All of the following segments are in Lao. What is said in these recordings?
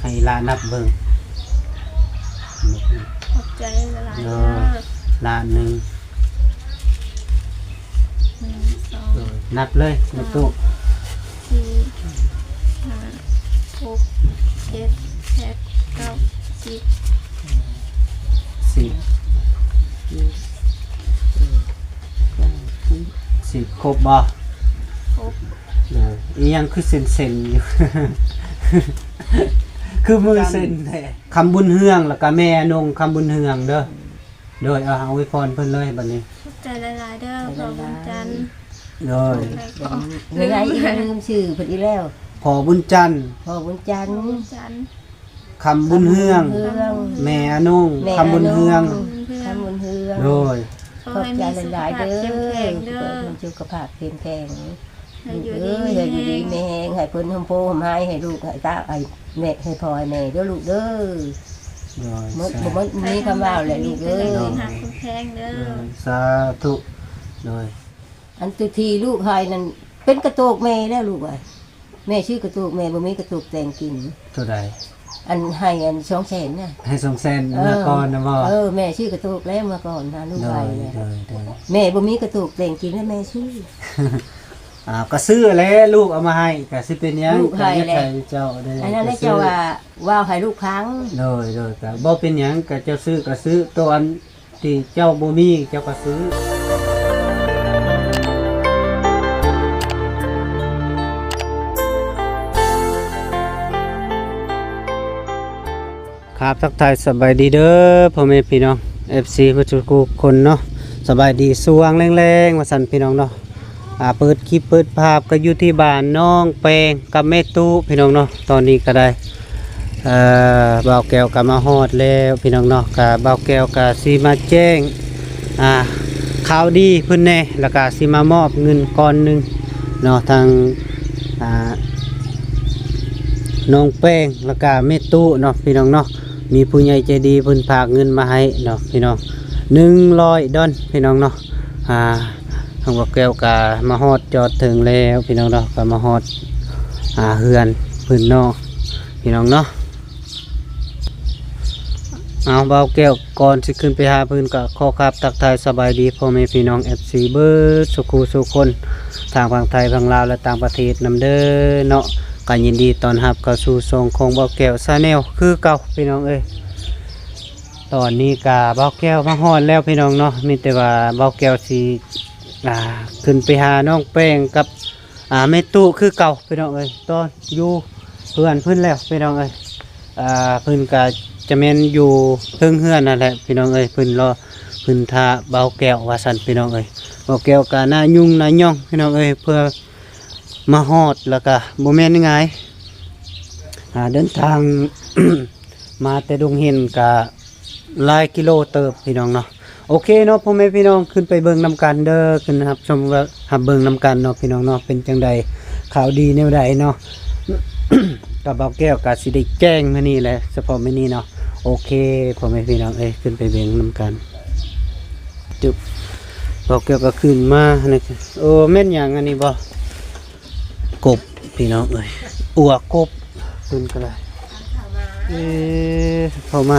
ໃຫ້ຫຼານນັບເບິ່ງ. ຂອບໃຈຫຼາຍໆເດີ. ລ້ານໜຶ່ງ. ໜຶ່ງ ສອງ ໂດຍ ນັບເລີຍ ສາມ ແມ່ຕູ້. ສີ່ ຫ້າ ຫົກ ເຈັດ ແປດ ເກົ້າ ສິບ ສິບ ສິບ ຄົບບໍ່? ຄົບ. ໂດຍ ອີຫຍັງຄືເຊັນໆຢູ່? ຄືມືເຊັນແທ້. ຄຳບຸນເຮືອງ ແລ້ວກະແມ່ອານົງຄຳບຸນເຮືອງເດີ. ໂດຍ ເອົາ ອວຍພອນເພິ່ນເລີຍບັດນີ້. ຂອບໃຈຫຼາຍໆເດີ ພໍ່ບຸນຈັນ. ໂດຍ ເອີຍ ອີກ ລືມຊື່ເພິ່ນອີກແລ້ວ. ພໍ່ບຸນຈັນ ພໍ່ບຸນຈັນ ພໍ່ບຸນຈັນ ຄຳບຸນເຮືອງ ຄຳບຸນເຮືອງ ແມ່ອານົງ ແມ່ອານົງ ຄຳບຸນເຮືອງ ຄຳບຸນເຮືອງ. ໂດຍ ຂອບໃຈຫຼາຍໆເດີ ຂໍໃຫ້ມີສຸຂະພາບເຂັ້ມແຂງເດີ ສຸຂະພາບເຂັ້ມແຂງ. ໃຫ້ຢູ່ດີມີແຮງ ໃຫ້ຢູ່ດີມີແຮງ ໃຫ້ເພິ່ນຮົ່ມໂພຮົ່ມໄຮ ໃຫ້ລູກໃຫ້ເຕົ້າ ໃຫ້ແມ່ ໃຫ້ພໍ່ໃຫ້ແມ່ເດີລູກເດີ. ໂດຍ ໝົດ ສາ ບໍ່ໝົດ ມີຄຳເວົ້າແຫຼະລູກເອີຍ. ໂດຍ ຮັກແພງເດີ. ໂດຍ ສາທຸ. ໂດຍ ອັນຕົວທີ່ລູກໃຫ້ນັ້ນ ເປັນກະໂຕກແມ່ແລ້ວລູກເອີຍ. ແມ່ຊື້ກະໂຕກ ແມ່ບໍ່ມີກະໂຕກແຕ່ງກິນ. ຕົວໃດ? ອັນໃຫ້ອັນສອງແສນນະ. ໃຫ້ສອງແສນ ເອີ ເມື່ອກ່ອນນະບໍ່? ເອີ ແມ່ຊື້ກະໂຕກແລ້ວເມື່ອກ່ອນນະ ລູກໃຫ້ແລ້ວ. ໂດຍ ໂດຍ ໂດຍ ແມ່ບໍ່ມີກະໂຕກແຕ່ງກິນ ແລ້ວແມ່ຊື້. ອ້າວ ກະຊື້ແຫຼະ ລູກເອົາມາໃຫ້ ກະຊິເປັນຫຍັງ ລູກໃຫ້ແຫຼະ ກະຢາກໃຫ້ເຈົ້າໄດ້. ອັນນັ້ນແຫຼະ ກະຊື້ ເຈົ້າວ່າ ເວົ້າໃຫ້ລູກຟັງ. ໂດຍ ໂດຍ ກະບໍ່ເປັນຫຍັງ ກະເຈົ້າຊື້ກະຊື້ ຕົວອັນ ທີ່ເຈົ້າບໍ່ມີ ເຈົ້າກໍຊື້. ຄັບ ທັກທາຍສະບາຍດີເດີ ພໍ່ແມ່ພີ່ນ້ອງ ເອັຟຊີ ເບິດທຸກຄົນເນາະ. ສະບາຍດີຊ່ວງແລງໆ ວ່າຊັ້ນພີ່ນ້ອງເນາະ. ອ່າ ເປີດຄລິບເປີດພາບກໍຢູ່ທີ່ບ້ານນ້ອງແປ້ງກັບແມ່ຕູ້ພີ່ນ້ອງເນາະ. ຕອນນີ້ກໍໄດ້ ເອີ ບ່າວແກ້ວກໍມາຮອດແລ້ວພີ່ນ້ອງເນາະ. ກໍບ່າວແກ້ວກໍຊິມາແຈ້ງ ອ່າ ຂ່າວດີເພິ່ນແດ່ ແລ້ວກໍຊິມາມອບເງິນກ້ອນໜຶ່ງເນາະ ທາງ ອ່າ ນ້ອງແປ້ງ ແລ້ວກໍແມ່ຕູ້ເນາະ ພີ່ນ້ອງເນາະ. ມີຜູ້ໃຫຍ່ໃຈດີເພິ່ນຝາກເງິນມາໃຫ້ເນາະ ພີ່ນ້ອງ ໜຶ່ງຮ້ອຍດອນ ພີ່ນ້ອງເນາະ. ອ່າ ທາງບ່າວແກ້ວກະມາຮອດຈອດເຖິງແລ້ວພີ່ນ້ອງເນາະ ກະມາຮອດ ອ່າ ເຮືອນເພິ່ນເນາະ ພີ່ນ້ອງເນາະ. ເອົາ ບ່າວແກ້ວກ່ອນຊິຂຶ້ນໄປຫາເພິ່ນ ກະຂໍຄັບທັກທາຍສະບາຍດີພໍ່ແມ່ພີ່ນ້ອງ ເອັຟຊີ ເບິດສູ່ຄູ່ສູ່ຄົນ ທາງຝັ່ງໄທ ຝັ່ງລາວ ແລະ ຕ່າງປະເທດນຳເດີເນາະ. ກະຍິນດີຕ້ອນຮັບເຂົ້າສູ່ຊ່ອງຂອງບ່າວແກ້ວ Channel ຄືເກົ່າພີ່ນ້ອງເອີຍ. ຕອນນີ້ກະບ່າວແກ້ວມາຮອດແລ້ວພີ່ນ້ອງເນາະ. ມີແຕ່ວ່າບ່າວແກ້ວຊິ ອ່າ ຂຶ້ນໄປຫານ້ອງແປ້ງກັບ ອ່າ ແມ່ຕູ້ຄືເກົ່າພີ່ນ້ອງເອີຍ ຕອນຢູ່ເຮືອນເພິ່ນແລ້ວພີ່ນ້ອງເອີຍ. ອ່າ ເພິ່ນກະຈະແມ່ນຢູ່ເທິງເຮືອນນັ້ນແຫຼະພີ່ນ້ອງເອີຍ. ເພິ່ນລໍ ເພິ່ນຖ້າບ່າວແກ້ວວ່າຊັ້ນພີ່ນ້ອງເອີຍ. ບ່າວແກ້ວກະໜ້າຫຍຸ້ງໜ້າຫຍ້ອງພີ່ນ້ອງເອີຍ ເພື່ອມາຮອດ ແລ້ວກະບໍ່ແມ່ນງ່າຍ ອ່າ ເດີນທາງ ມາແຕ່ດົງເຫັນກະຫຼາຍກິໂລເຕີບພີ່ນ້ອງເນາະ. ໂອເຄເນາະ ພໍ່ແມ່ພີ່ນ້ອງ ຂຶ້ນໄປເບິ່ງນຳກັນເດີ ຂຶ້ນຮັບຊົມ ຮັບເບິ່ງນຳກັນເນາະ ພີ່ນ້ອງເນາະ. ເປັນຈັ່ງໃດ ຂ່າວດີແນວໃດເນາະ ກະບ່າວແກ້ວກະຊິໄດ້ແຈ້ງມື້ນີ້ແຫຼະ ສະເພາະມື້ນີ້ເນາະ. ໂອເຄ ພໍ່ແມ່ພີ່ນ້ອງເອີຍ ຂຶ້ນໄປເບິ່ງນຳກັນ. ຈຸບ ບ່າວແກ້ວກະຂຶ້ນມາ ໂອ້ ແມ່ນຫຍັງອັນນີ້ບໍ່? ກົບພີ່ນ້ອງເອີຍ ອົວກົບເພິ່ນກໍໄດ້. ເອີ ເຂົ້າມາ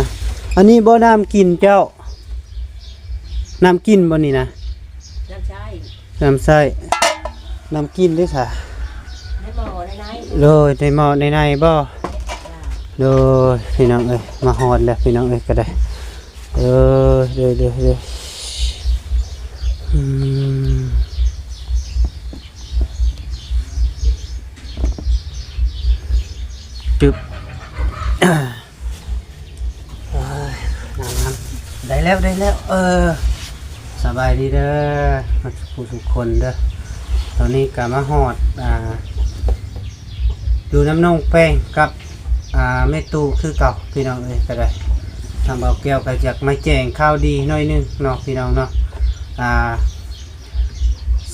ອັນນີ້ບໍ່ນ້ຳກິນເຈົ້າ? ນ້ຳກິນບໍ່ນີ້ນະ? ນ້ຳໃຊ້ ນ້ຳໃຊ້ ນ້ຳກິນເດ້ສະ? ໃນໝໍ້ໃນໃນ ໂດຍ ໃນໝໍ້ໃນໃນບໍ່? ໂດຍ ພີ່ນ້ອງເອີຍ ມາຮອດແລ້ວພີ່ນ້ອງເອີຍ ກໍໄດ້. ເອີ ເດີ ເດີ ເດີ ອືມ ຈຶບ ໂອ້ຍ ນ້ຳ ນ້ຳ ໄດ້ແລ້ວ ໄດ້ແລ້ວ ເອີ ສະບາຍດີເດີ ທຸກຜູ້ທຸກຄົນເດີ. ຕອນນີ້ກໍມາຮອດ ອ່າ ຢູ່ນຳນ້ອງແປ້ງກັບ ອ່າ ແມ່ຕູ້ຄືເກົ່າ ພີ່ນ້ອງເອີຍ ກໍໄດ້ ທາງບ່າວແກ້ວກໍຢາກມາແຈ້ງຂ່າວດີໜ້ອຍໜຶ່ງເນາະ ພີ່ນ້ອງເນາະ. ອ່າ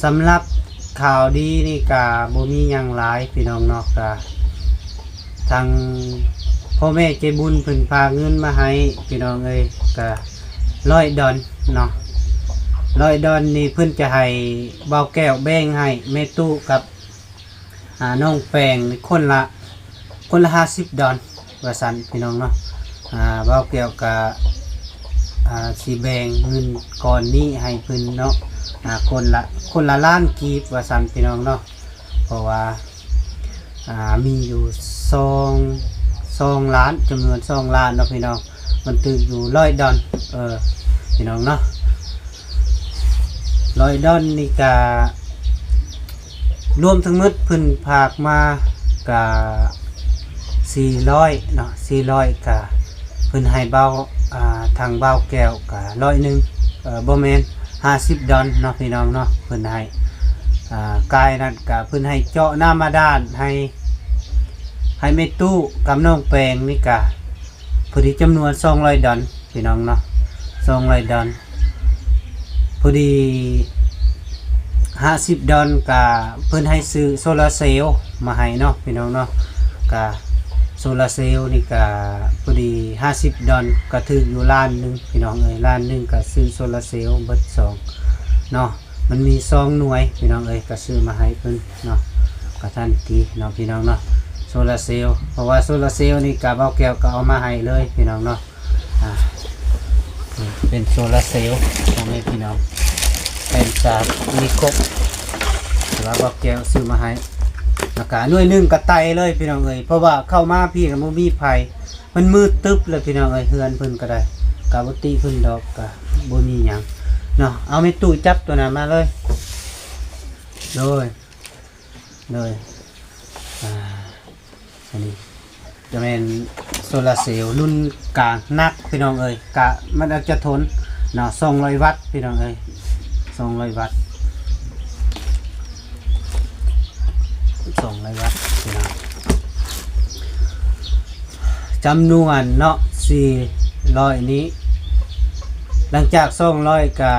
ສຳລັບຂ່າວດີນີ້ກໍບໍ່ມີຫຍັງຫຼາຍ ພີ່ນ້ອງເນາະ, ກໍທາງພໍ່ແມ່ໃຈບຸນເພິ່ນພາເງິນມາໃຫ້ ພີ່ນ້ອງເອີຍ, ກໍຮ້ອຍດອນເນາະ, ຮ້ອຍດອນນີ້ເພິ່ນຈະໃຫ້ບ່າວແກ້ວແບ່ງໃຫ້ແມ່ຕູ້ກັບ ອ່າ ນ້ອງແປ້ງຄົນລະ ຄົນລະຫ້າສິບດອນ ວ່າຊັ້ນພີ່ນ້ອງເນາະ. ອ່າ ບ່າວແກ້ວກະ ອ່າ ຊິແບ່ງເງິນກ້ອນນີ້ໃຫ້ເພິ່ນເນາະ ອ່າ ຄົນລະ ຄົນລະລ້ານກີບວ່າຊັ້ນພີ່ນ້ອງເນາະ. ເພາະວ່າ ອ່າ ມີຢູ່ສອງ ສອງລ້ານ ຈຳນວນສອງລ້ານເນາະພີ່ນ້ອງ. ມັນຖືກຢູ່ຮ້ອຍດອນ ເອີ ພີ່ນ້ອງເນາະ. ຮ້ອຍດອນນີ້ກະ ລວມທັງໝົດເພິ່ນຝາກມາກະສີ່ຮ້ອຍເນາະ ສີ່ຮ້ອຍກະເພິ່ນໃຫ້ບ່າວ ອ່າ ທາງບ່າວແກ້ວກະຮ້ອຍໜຶ່ງ ເອີ ບໍ່ແມ່ນ ຫ້າສິບດອນເນາະພີ່ນ້ອງເນາະ. ເພິ່ນໃຫ້ ອ່າ ກາຍນັ້ນກະເພິ່ນໃຫ້ເຈາະນ້ຳບາດານ ໃຫ້ ໃຫ້ແມ່ຕູ້ກັບນ້ອງແປງນີ້ກະ ພໍດີຈຳນວນສອງຮ້ອຍດອນພີ່ນ້ອງເນາະ ສອງຮ້ອຍດອນ. ພໍດີຫ້າສິບດອນກະເພິ່ນໃຫ້ຊື້ໂຊລາເຊວມາໃຫ້ເນາະພີ່ນ້ອງເນາະ. ກະໂຊລາເຊວນີ້ກະພໍດີຫ້າສິບດອນ ກະຖືກຢູ່ລ້ານໜຶ່ງພີ່ນ້ອງເອີຍ ລ້ານໜຶ່ງກະຊື້ໂຊລາເຊວເບິດສອງເນາະ. ມັນມີສອງໜ່ວຍພີ່ນ້ອງເອີຍ ກະຊື້ມາໃຫ້ເພິ່ນເນາະ ກະທັນທີເນາະພີ່ນ້ອງເນາະ ໂຊລາເຊວ. ເພາະວ່າໂຊລາເຊວນີ້ກະບ່າວແກ້ວກະເອົາມາໃຫ້ເລີຍພີ່ນ້ອງເນາະ. ອ່າ ເປັນໂຊລາເຊວພໍ່ແມ່ພີ່ນ້ອງ ແຜ່ນສາມມີຄົບ ແຕ່ວ່າບ່າວແກ້ວຊື້ມາໃຫ້ ແລ້ວກະໜ່ວຍໜຶ່ງກະໄຕ່ເລີຍພີ່ນ້ອງເອີຍ. ເພາະວ່າເຂົ້າມາພີ້ກະບໍ່ມີໃຜ ມັນມືດຕຶບເລີຍພີ່ນ້ອງເອີຍ. ເຮືອນເພິ່ນກະໄດ້ ກະບໍ່ຕິເພິ່ນດອກ ກະບໍ່ມີຫຍັງເນາະ. ເອົາແມ່ຕູ້ຈັບໂຕນັ້ນມາເລີຍ ໂດຍ ໂດຍ ອ່າ ອັນນີ້ຈະແມ່ນໂຊລາເຊວລຸ້ນກາງໜັກພີ່ນ້ອງເອີຍ ກະມັນອາດຈະທົນເນາະ ສອງຮ້ອຍວັດພີ່ນ້ອງເອີຍ ສອງຮ້ອຍວັດ ສອງຮ້ອຍວັດພີ່ນ້ອງ. ຈຳນວນເນາະ ສີ່ຮ້ອຍນີ້ ຫຼັງຈາກສອງຮ້ອຍກະ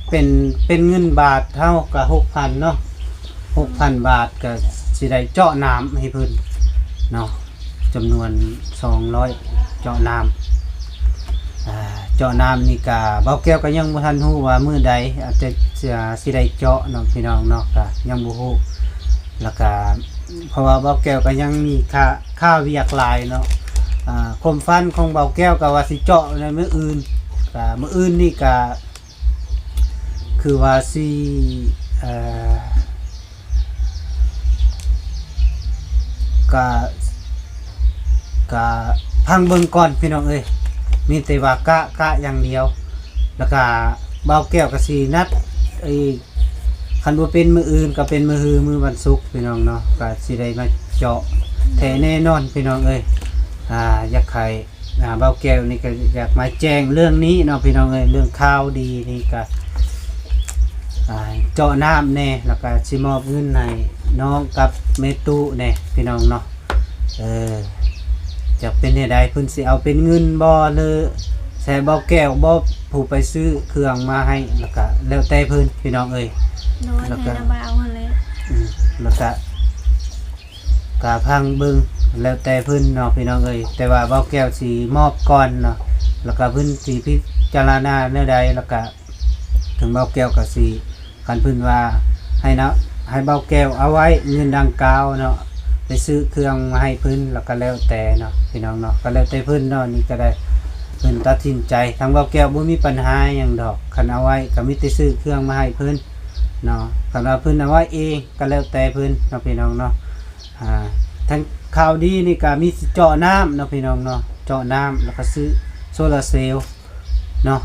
ເປັນ ເປັນເງິນບາດເຮົາກະຫົກພັນເນາະ ຫົກພັນບາດ ກະຊິໄດ້ເຈາະນ້ຳໃຫ້ເພິ່ນເນາະ ຈຳນວນສອງຮ້ອຍ ເຈາະນ້ຳ. ອ່າ ເຈາະນ້ຳນີ້ກະ ບ່າວແກ້ວກະຍັງບໍ່ທັນຮູ້ວ່າມື້ໃດ ອາດຈະ ຈະ ຊິໄດ້ເຈາະເນາະພີ່ນ້ອງເນາະ ກະຍັງບໍ່ຮູ້. ແລ້ວກະ ເພາະວ່າບ່າວແກ້ວກະຍັງມີຄາ ຄາວຽກຫຼາຍເນາະ. ອ່າ ຄວາມຝັນຂອງບ່າວແກ້ວກະວ່າຊິເຈາະໃນມື້ອື່ນ ກະມື້ອື່ນນີ້ກະ ຄືວ່າຊິ ເອີ ກະ ກະຟັງເບິ່ງກ່ອນພີ່ນ້ອງເອີຍ ມີແຕ່ວ່າກະ ກະຢ່າງດຽວ. ແລ້ວກະບ່າວແກ້ວກະຊິນັດອີກ ຄັນບໍ່ເປັນມື້ອື່ນກະເປັນມື້ຮື ມື້ວັນສຸກພີ່ນ້ອງເນາະ ກະຊິໄດ້ມາເຈາະແທ້ແນ່ນອນພີ່ນ້ອງເອີຍ. ອ່າ ຢາກໃຫ້ ອ່າ ບ່າວແກ້ວນີ້ກະຢາກມາແຈ້ງເລື່ອງນີ້ເນາະພີ່ນ້ອງເອີຍ ເລື່ອງຂ່າວດີນີ້ກະ ອ່າ ເຈາະນ້ຳແດ່ ແລ້ວກະຊິມອບເງິນໃຫ້ນ້ອງກັບແມ່ຕູ້ແດ່ພີ່ນ້ອງເນາະ. ເອີ ຈະເປັນແນວໃດ ເພິ່ນຊິເອົາເປັນເງິນບໍ່ ຫຼື ໃຊ້ບ່າວແກ້ວບໍ່ ຜູ້ໄປຊື້ເຄື່ອງມາໃຫ້ ແລ້ວກະແລ້ວແຕ່ເພິ່ນພີ່ນ້ອງເອີຍ. ໂດຍ ແລ້ວກະ ໃຫ້ລະບ່າວຫັ້ນແຫຼະ ອືມ ແລ້ວກະ ກະຟັງເບິ່ງແລ້ວແຕ່ເພິ່ນເນາະພີ່ນ້ອງເອີຍ. ແຕ່ວ່າບ່າວແກ້ວຊິມອບກ່ອນເນາະ ແລ້ວກະເພິ່ນຊິພິຈາລະນາແນວໃດ ແລ້ວກະ ເຖິງບ່າວແກ້ວກະຊິ ຄັນເພິ່ນວ່າໃຫ້ນະ ໃຫ້ບ່າວແກ້ວເອົາໄວ້ເງິນດັ່ງກ່າວເນາະ ໄປຊື້ເຄື່ອງມາໃຫ້ເພິ່ນ ແລ້ວກະແລ້ວແຕ່ເນາະພີ່ນ້ອງເນາະ ກະແລ້ວແຕ່ເພິ່ນເນາະ. ນີ້ກະໄດ້ ເພິ່ນຕັດສິນໃຈ ທາງບ່າວແກ້ວບໍ່ມີບັນຫາຫຍັງດອກ ຄັນເອົາໄວ້ກະມີແຕ່ຊື້ເຄື່ອງມາໃຫ້ເພິ່ນເນາະ. ຄັນວ່າເພິ່ນເອົາໄວ້ເອງກະແລ້ວແຕ່ເພິ່ນເນາະພີ່ນ້ອງເນາະ. ອ່າ ທາງຂ່າວດີນີ້ກະມີຊິເຈາະນ້ຳເນາະພີ່ນ້ອງເນາະ ເຈາະນ້ຳ ແລ້ວກະຊື້ໂຊລາເຊວເນາະ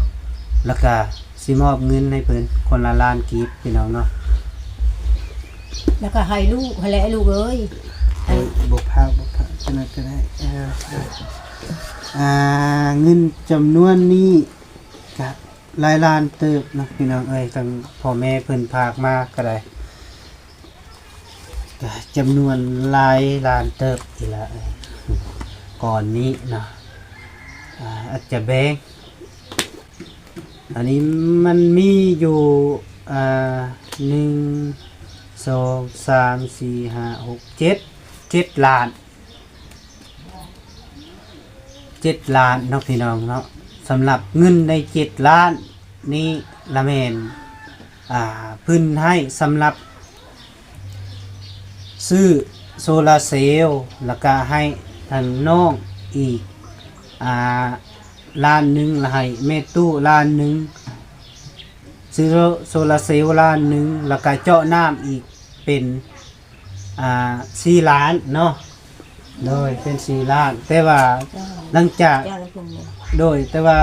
ແລ້ວກະ ຊິມອບເງິນໃຫ້ເພິ່ນຄົນລະລ້ານກີບພີ່ນ້ອງເນາະ. ແລ້ວກໍໃຫ້ລູກຫັ້ນແຫຼະ ລູກເອີຍ. ເອີ ບໍ່ພາກ ບໍ່ພາກ ຈັ່ງນັ້ນກໍໄດ້. ເອີ ອ່າ ເງິນຈຳນວນນີ້ກະຫຼາຍລ້ານເຕີບເນາະພີ່ນ້ອງເອີຍ ທັງພໍ່ແມ່ເພິ່ນຝາກມາກໍໄດ້ ກະຈຳນວນຫຼາຍລ້ານເຕີບອີກລະ ກ່ອນນີ້ເນາະ. ອາ ອາດຈະແບ່ງ ອັນນີ້ມັນມີຢູ່ ອາ ໜຶ່ງ ສອງ ສາມ ສີ່ ຫ້າ ຫົກ ເຈັດ ເຈັດລ້ານ ເຈັດລ້ານເນາະພີ່ນ້ອງເນາະ. ສຳລັບເງິນໃນເຈັດລ້ານນີ້ລະແມ່ນ ອາ ເພິ່ນໃຫ້ສຳລັບ ຊື້ໂຊລາເຊວ ແລ້ວກະໃຫ້ທາງນ້ອງ ອີກ ອ່າ ລ້ານໜຶ່ງ ລະໃຫ້ແມ່ຕູ້ລ້ານໜຶ່ງ ຊື້ໂຊລາເຊວລ້ານໜຶ່ງ ລະກະເຈາະນ້ຳອີກເປັນ ອ່າ ສີ່ລ້ານເນາະ. ໂດຍ ເປັນສີ່ລ້ານ ແຕ່ວ່າ ເຈົ້າ ຫຼັງຈາກ ເຈົ້າລະເພິ່ນນີ້ ໂດຍ ແຕ່ວ່າ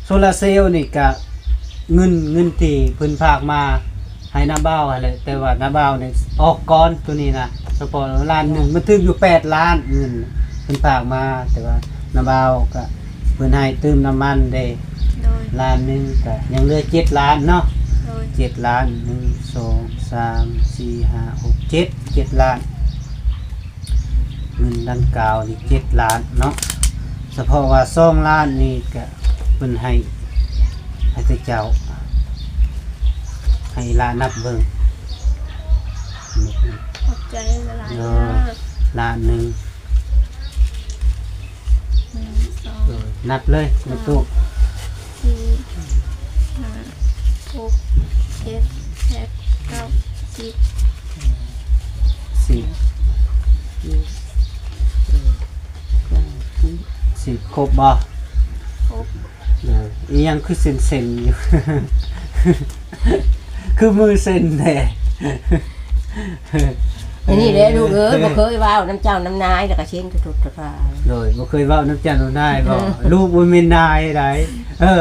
ໂຊລາເຊວນີ້ກະ ເງິນ ເງິນທີ່ເພິ່ນຝາກມາໃຫ້ນ້າບ່າວຫັ້ນແຫຼະ ແຕ່ວ່ານ້າບ່າວນີ້ອອກກ່ອນໂຕນີ້ນະ ສະເພາະລ້ານໜຶ່ງ ມັນຖືກຢູ່ແປດລ້ານ ເງິນເພິ່ນຝາກມາ ແຕ່ວ່ານ້າບ່າວກະ ເພິ່ນໃຫ້ຕື່ມນ້ຳມັນເດ້ ໂດຍ ລ້ານໜຶ່ງ ກະຍັງເຫຼືອເຈັດລ້ານເນາະ ໂດຍ ເຈັດລ້ານ ໜຶ່ງ ສອງ ສາມ ສີ່ ຫ້າ ຫົກ ເຈັດ ເຈັດລ້ານ ເງິນດັ່ງກ່າວນີ້ເຈັດລ້ານເນາະ ສະເພາະວ່າສອງລ້ານນີ້ກະເພິ່ນໃຫ້ ໃຫ້ເຈົ້າ ໃຫ້ຫຼານນັບເບິ່ງ ຂອບໃຈຫຼາຍໆ ເດີ ເດີ ລ້ານໜຶ່ງ ໜຶ່ງ ສອງ ເອີ ນັບເລີຍ ສາມ ແມ່ຕູ້ ສີ່ ຫ້າ ຫົກ ເຈັດ ແປດ ເກົ້າ ສິບ ສິບ ສິບ ຄົບບໍ່? ຄົບ. ເອີ ອີຫຍັງຄືເຊັນໆຢູ່? ຄືມືເຊັນແທ້. ອັນນີ້ແຫຼະລູກເອີຍ ບໍ່ເຄີຍເວົ້ານຳເຈົ້ານຳນາຍ ແລ້ວກໍເຊັນທຸກໆທ່ານ. ໂດຍ ບໍ່ເຄີຍເວົ້ານຳເຈົ້ານຳນາຍບໍ? ເອີ ລູກບໍ່ແມ່ນນາຍໃດ. ເອີ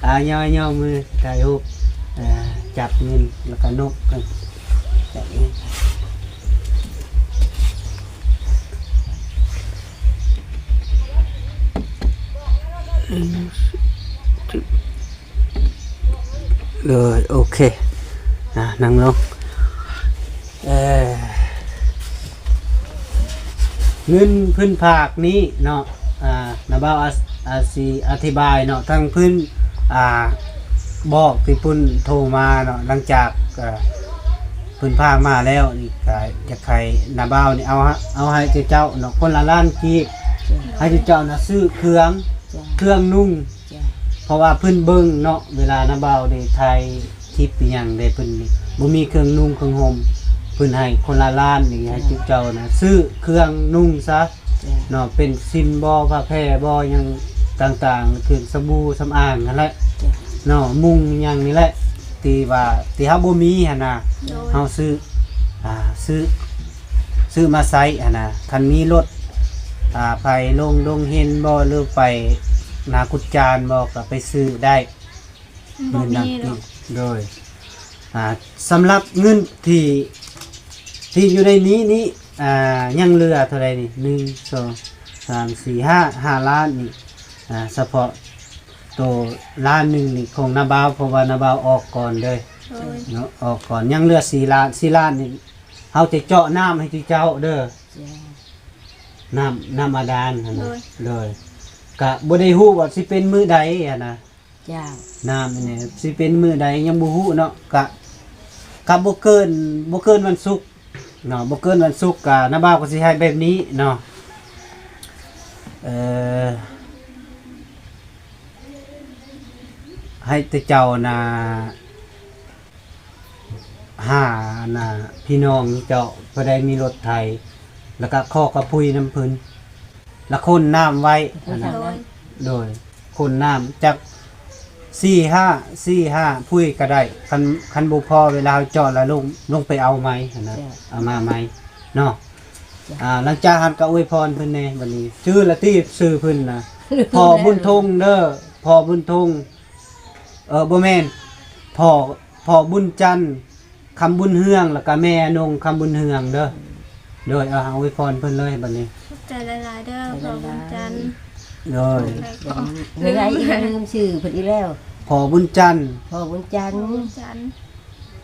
ອ່າ ຍໍໆມືຖ່າຍຮູບ ອ່າ ຈັບເງິນ ແລ້ວກໍນົບກັນ. ເລີຍ ໂອເຄ ອ່າ ນັ່ງລົງ. ເອີ ເງິນເພິ່ນຝາກນີ້ເນາະ ອ່າ ນ້າບ່າວອາ ອາຊິອະທິບາຍເນາະ ທາງເພິ່ນ ອ່າ ບອກທີ່ເພິ່ນໂທມາເນາະ ຫຼັງຈາກ ເອີ ເພິ່ນພາມາແລ້ວນີ້ ກະຢາກໃຫ້ນ້າບ່າວນີ້ເອົາ ເອົາໃຫ້ເຈົ້າເນາະ ຄົນລະລ້ານກີບ ໃຫ້ເຈົ້ານະຊື້ເຄື່ອງ ເຄື່ອງນຸ່ງ ເພາະວ່າເພິ່ນເບິ່ງເນາະ ເວລານ້າບ່າວໄດ້ຖ່າຍຄລິບອີ່ຫຍັງໄດ້ ເພິ່ນບໍ່ມີເຄື່ອງນຸ່ງເຄື່ອງຫົ່ມ ເພິ່ນໃຫ້ຄົນລະລ້ານນີ້ ໃຫ້ເຈົ້ານະຊື້ເຄື່ອງນຸ່ງຊະເນາະ ເປັນສິນບໍ ຜ້າແພບໍ ຫຍັງຕ່າງໆ ເຄື່ອງສະບູສຳອາງຫັ້ນແຫຼະເນາະ ມຸ້ງຫຍັງນີ້ແຫຼະ ທີ່ວ່າ ທີ່ເຮົາບໍ່ມີຫັ້ນນະ ເຮົາຊື້ ອ່າ ຊື້ ຊື້ມາໃຊ້ຫັ້ນນະ ຄັນມີລົດ ອ່າ ໄປໂຮງ ໂຮງຮຽນບໍ ຫຼືໄປນາກຸດຈານບໍ ກໍໄປຊື້ໄດ້ເນາະ ບໍ່ມີເນາະ ໂດຍ ອ່າ ສຳລັບເງິນທີ່ ທີ່ຢູ່ໃນນີ້ນີ້ ອ່າ ຍັງເຫຼືອເທົ່າໃດນີ້ ໜຶ່ງ ສອງ ສາມ ສີ່ ຫ້າ ຫ້າລ້ານນີ້ ອ່າ ສະເພາະໂຕລ້ານໜຶ່ງນີ້ຂອງນ້າບ່າວ ເພາະວ່ານ້າບ່າວອອກກ່ອນເດີ ໂດຍ ເນາະ ອອກກ່ອນ ຍັງເຫຼືອສີ່ລ້ານ ສີ່ລ້ານນີ້ ເຮົາຈະເຈາະນ້ຳໃຫ້ເຈົ້າເດີ ເຈົ້າ ນ້ຳ ນ້ຳບາດານຫັ້ນນະ ໂດຍ ໂດຍ ກະບໍ່ໄດ້ຮູ້ວ່າຊິເປັນມື້ໃດຫັ້ນນະ ເຈົ້າ ນ້ຳນີ້ຊິເປັນມື້ໃດຍັງບໍ່ຮູ້ເນາະ ກະ ກະບໍ່ເກີນ ບໍ່ເກີນວັນສຸກເນາະ ບໍ່ເກີນວັນສຸກ ກະນ້າບ່າວກໍຊິໃຫ້ແບບນີ້ເນາະ ເອີ ໃຫ້ແຕ່ເຈົ້ານະ ຫາ ອັນນ່າ ພີ່ນ້ອງເຈົ້າ ຜູ້ໃດມີລົດໄຖ ແລ້ວກະຂໍກະປຸ້ຍນຳເພິ່ນ ແລ້ວຂົນນ້ຳໄວ້ ໂດຍ ອັນນ່າ ໂດຍ ຂົນນ້ຳຈັກສີ່ຫ້າ ສີ່ຫ້າປຸ້ຍກໍໄດ້ ຄັນ ຄັນບໍ່ພໍເວລາເຮົາເຈາະແລ້ວລົງ ລົງໄປເອົາໃໝ່ຫັ້ນນະ ເຈົ້າ ເອົາມາໃໝ່ເນາະ ເຈົ້າ ອ່າ ຫຼັງຈາກຫັ້ນກໍອວຍພອນເພິ່ນແດ່ ບັດນີ້ ຊື່ລະຕິ ຊື່ເພິ່ນນະ ພໍ່ບຸນທົງເດີ ພໍ່ບຸນທົງ ເອີ ບໍ່ແມ່ນ ພໍ່ ພໍ່ບຸນຈັນ ຄຳບຸນເຮືອງ ແລ້ວກະແມ່ອານົງ ຄຳບຸນເຮືອງເດີ ໂດຍ ເອົາ ອວຍພອນເພິ່ນເລີຍບັດນີ້ ຂອບໃຈຫຼາຍໆເດີ ພໍ່ບຸນຈັນ ໂດຍ ລືມ ລືມຊື່ເພິ່ນອີກແລ້ວ ພໍ່ບຸນຈັນ ພໍ່ບຸນຈັນ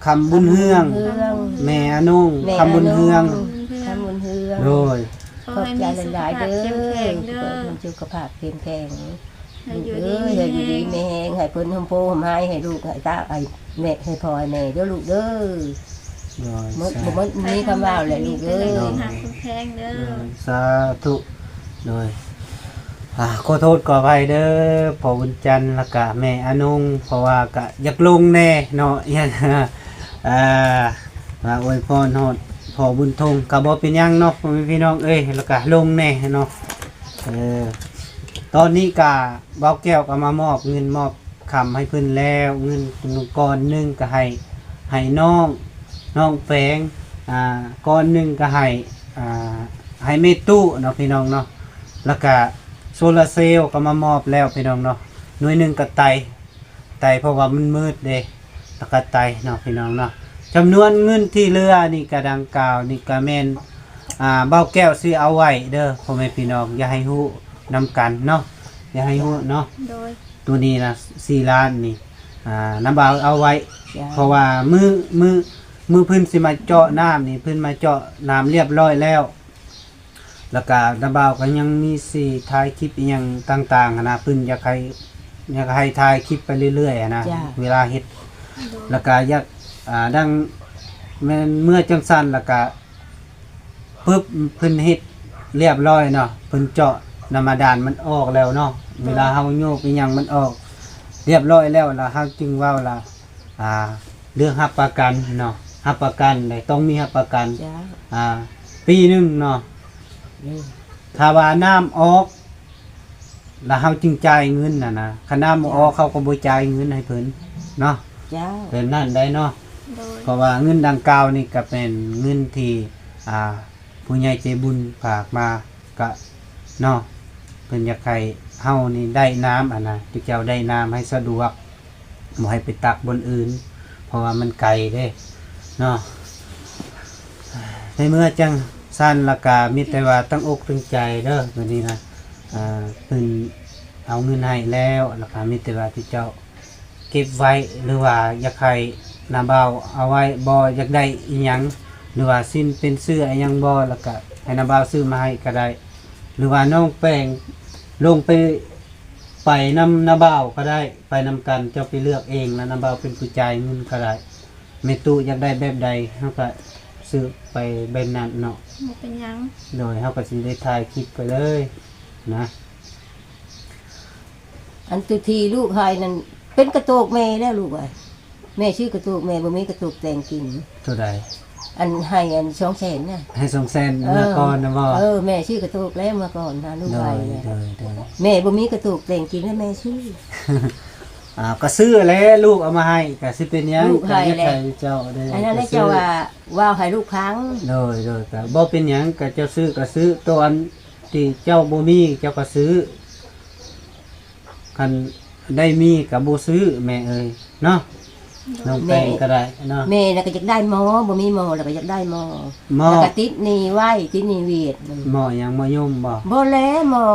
ຄຳບຸນເຮືອງ ຄຳບຸນເຮືອງ ແມ່ອານົງ ແມ່ອານົງ ຄຳບຸນເຮືອງ ຄຳບຸນເຮືອງ ໂດຍ ຂໍໃຫ້ມີສຸຂະພາບເຂັ້ມແຂງເດີ ສຸຂະພາບເຂັ້ມແຂງ ໃຫ້ຢູ່ດີມີແຮງ ໃຫ້ຢູ່ດີມີແຮງ ໃຫ້ເພິ່ນຮົ່ມໂພຮົ່ມໄຮ ໃຫ້ລູກໃຫ້ເຕົ້າ ໃຫ້ແມ່ ໃຫ້ພໍ່ໃຫ້ແມ່ເດີລູກເດີ ໂດຍ ໝົດ ສາ ບໍ່ໝົດ ມີຄຳເວົ້າແຫຼະລູກເອີຍ ໃຫ້ເພິ່ນຢູ່ດີມີແຮງ ໃຫ້ເພິ່ນແຂງແຮງເດີ ໂດຍ ສາທຸ ໂດຍ ອ່າ ຂໍໂທດຂໍອະໄພເດີ ພໍ່ບຸນຈັນ ແລ້ວກະແມ່ອານົງ ເພາະວ່າກະຢາກລົງແດ່ເນາະ ອ່າ ມາອວຍພອນຮອດພໍ່ບຸນທົງ ກະບໍ່ເປັນຫຍັງເນາະ ພໍ່ແມ່ພີ່ນ້ອງເອີຍ ແລ້ວກະລົງແດ່ເນາະ. ເອີ ຕອນນີ້ກະບ່າວແກ້ວກໍມາມອບເງິນມອບຄຳໃຫ້ເພິ່ນແລ້ວ ເງິນກ້ອນໜຶ່ງກໍໃຫ້ ໃຫ້ນ້ອງ ນ້ອງແປງ ອ່າ ກ້ອນໜຶ່ງກໍໃຫ້ ອ່າ ໃຫ້ແມ່ຕູ້ເນາະພີ່ນ້ອງເນາະ ແລ້ວກະໂຊລາເຊວກໍມາມອບແລ້ວພີ່ນ້ອງເນາະ ໜ່ວຍໜຶ່ງກໍໄຕ ໄຕ ເພາະວ່າມັນມືດເດ້ ແລ້ວກໍໄຕເນາະພີ່ນ້ອງເນາະ ຈຳນວນເງິນທີ່ເຫຼືອນີ້ກໍດັ່ງກ່າວນີ້ກໍແມ່ນ ອ່າ ບ່າວແກ້ວຊື້ເອົາໄວ້ເດີພໍ່ແມ່ພີ່ນ້ອງ ຢ່າໃຫ້ຮູ້ນຳກັນເນາະ ຢ່າໃຫ້ຮູ້ເນາະ ໂດຍ ໂຕນີ້ນະ ສີ່ລ້ານນີ້ ອ່າ ນ້າບ່າວເອົາໄວ້ ເພາະວ່າມື້ ມື້ ມື້ເພິ່ນຊິມາເຈາະນ້ຳນີ້ ເພິ່ນມາເຈາະນ້ຳລຽບຮ້ອຍແລ້ວ ແລ້ວກະນ້າບ່າວກໍຍັງມີຊິຖ່າຍຄລິບອີ່ຫຍັງຕ່າງໆຫັ້ນນະ ເພິ່ນຢາກໃຫ້ ຢາກໃຫ້ຖ່າຍຄລິບໄປເລື້ອຍໆຫັ້ນນະ ເວລາເຮັດ ແລ້ວກະຢາກ ອ່າ ດັ່ງແມ່ນເມື່ອຈັ່ງຊັ້ນ ແລ້ວກະປຶບ ເພິ່ນເຮັດລຽບຮ້ອຍເນາະ ເພິ່ນເຈາະນ້ຳບາດານມັນອອກແລ້ວເນາະ ເວລາເຮົາໂຍກອີ່ຫຍັງມັນອອກລຽບຮ້ອຍແລ້ວ ແລ້ວເຮົາຈຶ່ງເວົ້າລະ ອ່າ ເລື່ອງຮັບປະກັນເນາະ ຮັບປະກັນໄດ້ ຕ້ອງມີຮັບປະກັນ ອ່າ ປີໜຶ່ງເນາະ ຖ້າວ່ານ້ຳອອກ ແລ້ວເຮົາຈຶ່ງຈ່າຍເງິນຫັ້ນນະ ຄັນນ້ຳບໍ່ອອກ ເຮົາກໍບໍ່ຈ່າຍເງິນໃຫ້ເພິ່ນເນາະ ເຈົ້າ ແບບນັ້ນໄດ໋ເນາະ ໂດຍ ເພາະວ່າເງິນດັ່ງກ່າວນີ້ກໍເປັນເງິນທີ່ ອ່າ ຜູ້ໃຫຍ່ໃຈບຸນຝາກມາ ກະເນາະ ເພິ່ນຢາກໃຫ້ເຮົານີ້ໄດ້ນ້ຳຫັ້ນນະ ເຈົ້າໄດ້ນ້ຳໃຫ້ສະດວກ ບໍ່ໃຫ້ໄປຕັກບ່ອນອື່ນ ເພາະວ່າມັນໄກເດ້ເນາະ ໃນເມື່ອຈັ່ງຊັ້ນລະກະມີແຕ່ວ່າຕັ້ງອົກຕັ້ງໃຈເດີ ບາດນີ້ນະ ອ່າ ເພິ່ນເອົາເງິນໃຫ້ແລ້ວ ລະກະມີແຕ່ວ່າເຈົ້າ ເກັບໄວ້ ຫຼືວ່າຢາກໃຫ້ນ້າບ່າວເອົາໄວ້ ບໍ່ຢາກໄດ້ອີ່ຫຍັງ ຫຼືວ່າຊິນເປັນເສື້ອອີ່ຫຍັງບໍ່ ແລ້ວກະໃຫ້ນ້າບ່າວຊື້ມາໃຫ້ກໍໄດ້ ຫຼືວ່ານ້ອງແປງລົງໄປ ໄປນຳນ້າບ່າວກໍໄດ້ ໄປນຳກັນ ເຈົ້າໄປເລືອກເອງ ແລ້ວນ້າບ່າວເປັນຜູ້ຈ່າຍເງິນກໍໄດ້ ແມ່ຕູ້ຢາກໄດ້ແບບໃດ ເຮົາກໍຊື້ໄປແບບນັ້ນເນາະ ບໍ່ເປັນຫຍັງ ໂດຍ ເຮົາກໍຊິໄດ້ຖ່າຍຄລິບໄປເລີຍນະ. ອັນຕົວທີ່ລູກໃຫ້ນັ້ນ ເປັນກະໂຕກແມ່ແລ້ວລູກເອີຍ ແມ່ຊື້ກະໂຕກ ແມ່ບໍ່ມີກະໂຕກແຕ່ງກິນ. ໂຕໃດ? ອັນໃຫ້ອັນສອງແສນນະ. ໃຫ້ສອງແສນ ເອີ ເມື່ອກ່ອນນະບໍ່? ເອີ ແມ່ຊື້ກະໂຕກແລ້ວເມື່ອກ່ອນນະ ລູກໃຫ້. ໂດຍ ໂດຍ ໂດຍ. ແມ່ບໍ່ມີກະໂຕກແຕ່ງກິນ ແລ້ວແມ່ຊື້. ອ່າ ກະຊື້ແຫຼະ ລູກເອົາມາໃຫ້ ກະຊິເປັນຫຍັງ ລູກໃຫ້ແຫຼະ ກະຢາກໃຫ້ເຈົ້າໄດ້ ອັນນັ້ນແຫຼະ ກະຊື້ ເຈົ້າວ່າ ເວົ້າໃຫ້ລູກຟັງ. ໂດຍ ໂດຍ ກະບໍ່ເປັນຫຍັງ ກະເຈົ້າຊື້ກະຊື້ ໂຕອັນ ທີ່ເຈົ້າບໍ່ມີເຈົ້າກໍຊື້ ຄັນໄດ້ມີກໍບໍ່ຊື້ແມ່ເອີຍເນາະ. ນ້ອງແປງກໍໄດ້ເນາະ ແມ່ນະກໍຢາກໄດ້ໝໍ້ ບໍ່ມີໝໍ້ລະກໍຢາກໄດ້ໝໍ້ ໝໍ້ ລະກໍຕິດໜີ້ໄວ້ ຕິດໜີ້ຫວຽດ. ໝໍ້ຫຍັງ ໝໍ້ຍົມບໍ່? ບໍ່ແລະ ໝໍ້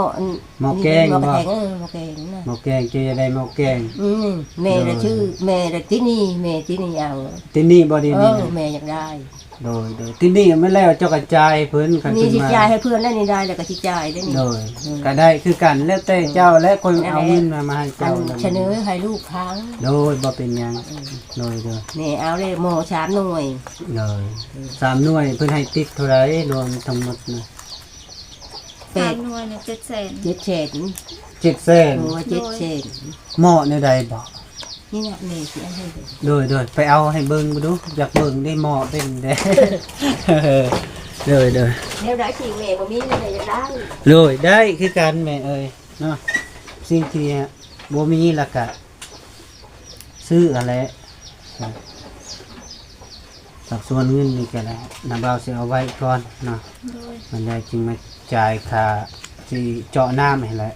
ໝໍ້ແກງບໍ່? ເອີ ໝໍ້ແກງນະ ໝໍ້ແກງ ເຈົ້າຢາກໄດ້ໝໍ້ແກງ. ອື ແມ່ລະ ໂດຍ ຊື້ ແມ່ລະຕິດໜີ້ ແມ່ຕິດໜີ້ເອົາ ຕິດໜີ້ບໍ່? ເອີ ແມ່ຢາກໄດ້. ໂດຍ ໂດຍ ທີ່ນີ້ມັນແລ້ວເຈົ້າກໍຈ່າຍເພິ່ນ ຄັນເພິ່ນມາ ນີ້ຊິຈ່າຍໃຫ້ເພິ່ນແລ້ວນີ້ ໄດ້ແລ້ວກໍຊິຈ່າຍໄດ້ນີ້. ໂດຍ ອື ກໍໄດ້ຄືກັນ ແລ້ວແຕ່ເຈົ້າແຫຼະ ຂ້ອຍເອົາເງິນມາ ມາໃຫ້ເຈົ້າ ອັນສະເໜີໃຫ້ລູກຟັງ. ໂດຍ ບໍ່ເປັນຫຍັງ. ອື ໂດຍ ໂດຍ ແມ່ເອົາເດ້ໝໍ້ສາມໜ່ວຍ. ໂດຍ ອື ສາມໜ່ວຍ ເພິ່ນໃຫ້ຕິບເທົ່າໃດລວມທັງໝົດນະ? ແປດ ສາມໜ່ວຍນະ ເຈັດແສນ. ເຈັດແສນ ເຈັດແສນ. ໂອ້ ເຈັດແສນ. ໂດຍ ໝໍ້ແນວໃດບໍ? ນີ້ນະ ແມ່ຊິເອົາໃຫ້ເບິ່ງ. ໂດຍ ໂດຍ ໄປເອົາໃຫ້ເບິ່ງດູ ຢາກເບິ່ງເດ້ ໝໍ້ເປັນເດ້. ໂດຍ ໂດຍ ແນວໃດທີ່ແມ່ບໍ່ມີ ແມ່ຢາກໄດ້. ໂດຍ ໄດ້ຄືກັນແມ່ເອີຍເນາະ ສິ່ງທີ່ບໍ່ມີລະກະຊື້ຫັ້ນແຫຼະ. ສັດສ່ວນເງິນນີ້ກໍໄດ້ ນ້າບ່າວຊິເອົາໄວ້ກ່ອນເນາະ. ໂດຍ ມັນໄດ້ຈຶ່ງມາຈ່າຍຄ່າທີ່ເຈາະນ້ຳຫັ້ນແຫຼະ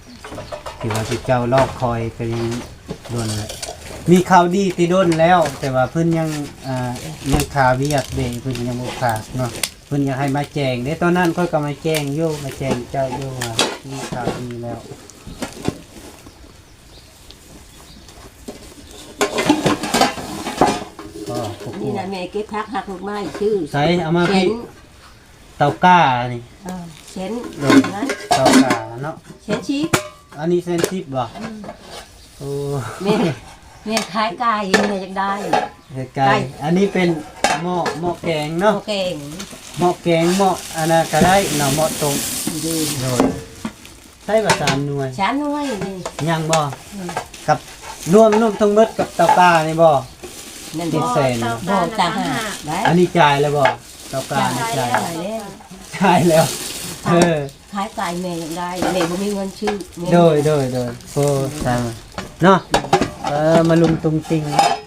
ທີ່ວ່າເຈົ້າລໍຄອຍກໍຍັງດົນແຫຼະ. ມີຂ່າວດີແຕ່ດົນແລ້ວ ແຕ່ວ່າເພິ່ນຍັງ ອ່າ ຍັງຄາວຽກເດ້ ເພິ່ນຍັງບໍ່ຝາກເນາະ. ເພິ່ນຢາກໃຫ້ມາແຈ້ງເດ້ ຕອນນັ້ນຂ້ອຍກໍມາແຈ້ງຢູ່ ມາແຈ້ງເຈົ້າຢູ່ວ່າມີຂ່າວດີແລ້ວ. ນີ້ນະ ແມ່ເກັບຜັກຫັກລູກໄມ້ຊື້. ໃສ ເອົາມາພີ້ ເຕົາກ້ານີ້. ເອີ ເຊັ່ນ ໂດຍ ນັ້ນ ເຕົາກ້າເນາະ ເຊັ່ນຊິບ. ອັນນີ້ເຊັ່ນສິບບໍ່? ອື ໂອ້ ແມ່ ແມ່ຂາຍໄກ່ ແມ່ຢາກໄດ້ ເຮັດໄກ່. ໄກ່ ອັນນີ້ເປັນໝໍ້ ໝໍ້ແກງເນາະ ໝໍ້ແກງ ໝໍ້ແກງ ໝໍ້ອັນນັ້ນກໍໄດ້ເນາະ ໝໍ້ຕົ້ມ. ໂດຍ ໂດຍ. ໃຊ້ວ່າສາມໜ່ວຍ ສາມໜ່ວຍນີ້ ຍັງບໍ່? ອື ກັບລວມ ລວມທັງໝົດກັບເຕົາປານີ້ບໍ່? ນັ້ນ ເຈັດແສນ ບໍ່ ເຕົາປາ ບໍ່ ຕ່າງຫາກ ຕ່າງຫາກໄດ້. ອັນນີ້ຈ່າຍແລ້ວບໍ່? ເຕົາປານີ້ຈ່າຍ ຈ່າຍແລ້ວ ຈ່າຍແລ້ວ. ເອີ ຂາຍໄກ່ແມ່ຢາກໄດ້ ແມ່ບໍ່ມີເງິນຊື້ ແມ່ ໂດຍ ໂດຍ ໂດຍ ໂອ້ ຕາຍເນາະ ເອີ ມາລຸມຕຸງຕິງ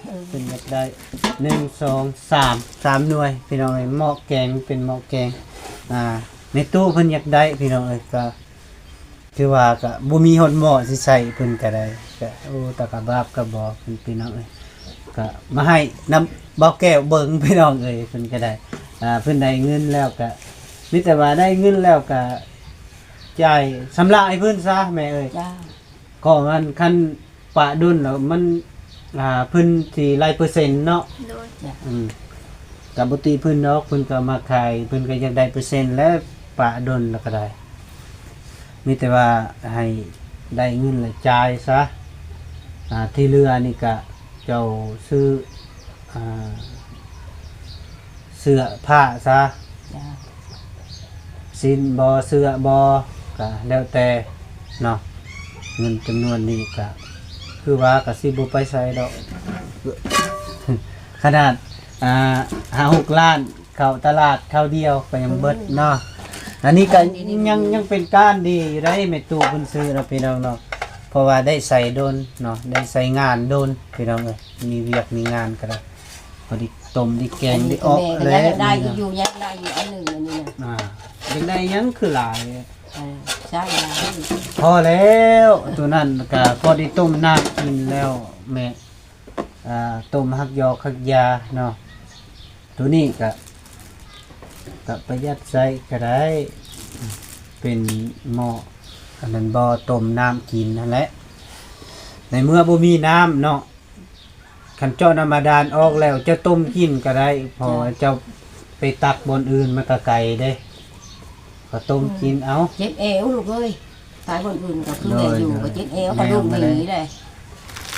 ເອີ ເພິ່ນຢາກໄດ້ ໜຶ່ງ ສອງ ສາມ ສາມໜ່ວຍ ພີ່ນ້ອງເອີຍ ໝໍ້ແກງ ເປັນໝໍ້ແກງ ອ່າ ແມ່ຕູ້ເພິ່ນຢາກໄດ້ ພີ່ນ້ອງເອີຍ ກໍ ຖືວ່າກໍບໍ່ມີຮອດໝໍ້ຊິໃສ່ເພິ່ນກໍໄດ້ ກໍ ໂອ້ ຕາກະບາບກະບໍ່ ເພິ່ນ ພີ່ນ້ອງເອີຍ ກໍມາໃຫ້ນຳບ່າວແກ້ວເບິ່ງ ພີ່ນ້ອງເອີຍ ເພິ່ນກໍໄດ້ ອ່າ ເພິ່ນໄດ້ເງິນແລ້ວກໍ ມີແຕ່ວ່າໄດ້ເງິນແລ້ວກໍຈ່າຍຊຳລະໃຫ້ເພິ່ນຊະ ແມ່ເອີຍ ເຈົ້າ ກໍມັນ ຄັນປະດົນແລ້ວມັນ ອ່າ ເພິ່ນຊິໄລ່ເປີເຊັນເນາະ ໂດຍ ອືມ ກໍບໍ່ຕິເພິ່ນດອກ ເພິ່ນກໍມາຂາຍ ເພິ່ນກໍຢາກໄດ້ເປີເຊັນແຫຼະ ປະດົນແລ້ວກໍໄດ້ ມີແຕ່ວ່າໃຫ້ໄດ້ເງິນແລ້ວຈ່າຍຊະ ອ່າ ທີ່ເຫຼືອນີ້ກະເຈົ້າຊື້ ອ່າ ເສື້ອຜ້າຊະ ເຈົ້າ ສິ້ນບໍ່ ເສື້ອບໍ່ ກະແລ້ວແຕ່ເນາະ ເງິນຈຳນວນນີ້ກະ ຄືວ່າກະຊິບໍ່ໄປໃສດອກ ຂະໜາດ ອ່າ ຫ້າຫົກລ້ານ ເຂົ້າຕະຫຼາດຄາວດຽວກໍຍັງເບິດເນາະ ອັນນີ້ກໍຍັງ ຍັງເປັນການດີຢູ່ໄດ໋ ແມ່ຕູ້ເພິ່ນຊື້ເນາະ ພີ່ນ້ອງເນາະ ເພາະວ່າໄດ້ໃສ່ດົນເນາະ ໄດ້ໃຊ້ງານດົນ ພີ່ນ້ອງເອີຍ ມີວຽກມີງານກໍໄດ້ ພໍໄດ້ຕົ້ມໄດ້ແກງໄດ້ອອກແລ້ວ ແມ່ກໍຍັງຢາກໄດ້ຢູ່ ຍັງຢາກໄດ້ຢູ່ອັນໜຶ່ງອັນນີ້ນະ ອ່າ ຢາກໄດ້ຫຍັງຄືຫຼາຍ ເອີ ໃຊ້ຫຼາຍ ພໍແລ້ວ ໂຕນັ້ນກໍພໍໄດ້ຕົ້ມນ້ຳກິນແລ້ວແມ່ ອ່າ ຕົ້ມຮັກຢອກຮັກຢາເນາະ ໂຕນີ້ກະ ກະປະຢັດໃຊ້ກະໄດ້ ເປັນໝໍ້ ອັນນັ້ນ ບໍ່ຕົ້ມນ້ຳກິນຫັ້ນແຫຼະ ໃນເມື່ອບໍ່ມີນ້ຳເນາະ ຄັນເຈາະນ້ຳບາດານອອກແລ້ວ ເຈົ້າຕົ້ມກິນກະໄດ້ ເພາະວ່າເຈົ້າໄປຕັກບ່ອນອື່ນມັນກະໄກເດ້ ກໍຕົ້ມກິນເອົາ ເຈັບແອວລູກເອີຍ ໄປບ່ອນອື່ນກໍຄືແມ່ຢູ່ ໂດຍ ກໍເຈັບແອວ ແມ່ ກໍລູກໜີແຫຼະ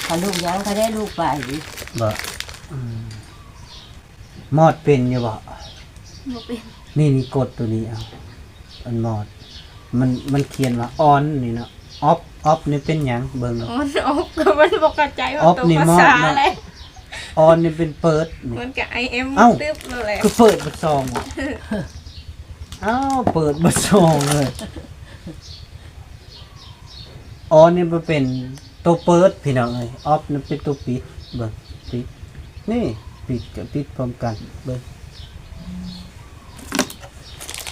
ກໍລູກຍັງກໍໄດ້ລູກໄປ ບໍ່ ອືມ ມອດເປັນຢູ່ບໍ່? ບໍ່ເປັນ ນີ້ ນີ້ກົດໂຕນີ້ເອົາ ອັນມອດ ມັນ ມັນຂຽນວ່າອອນນີ້ເນາະ ອອບ ອອບນີ້ເປັນຫຍັງ? ເບິ່ງ ອອນ ອອບ ກໍມັນບໍ່ເຂົ້າໃຈວ່າ ອອບ ໂຕ ນີ້ ພາສາ ມອດເນາະ ແຫຼະ ອອນນີ້ເປັນເປີດນີ້ ມັນກໍໄອເອັມ ເອົ້າ ຕຶບໂລດແຫຼະ ຄືເປີດບັດຊອງ ເອົ້າ ເປີດບັດຊອງເລີຍ ອອນນີ້ມັນເປັນໂຕເປີດ ພີ່ນ້ອງເອີຍ ອອບນີ້ເປັນໂຕປິດ ເບິ່ງ ປິດ ນີ້ ປິດກໍປິດພ້ອມກັນ ເບິ່ງ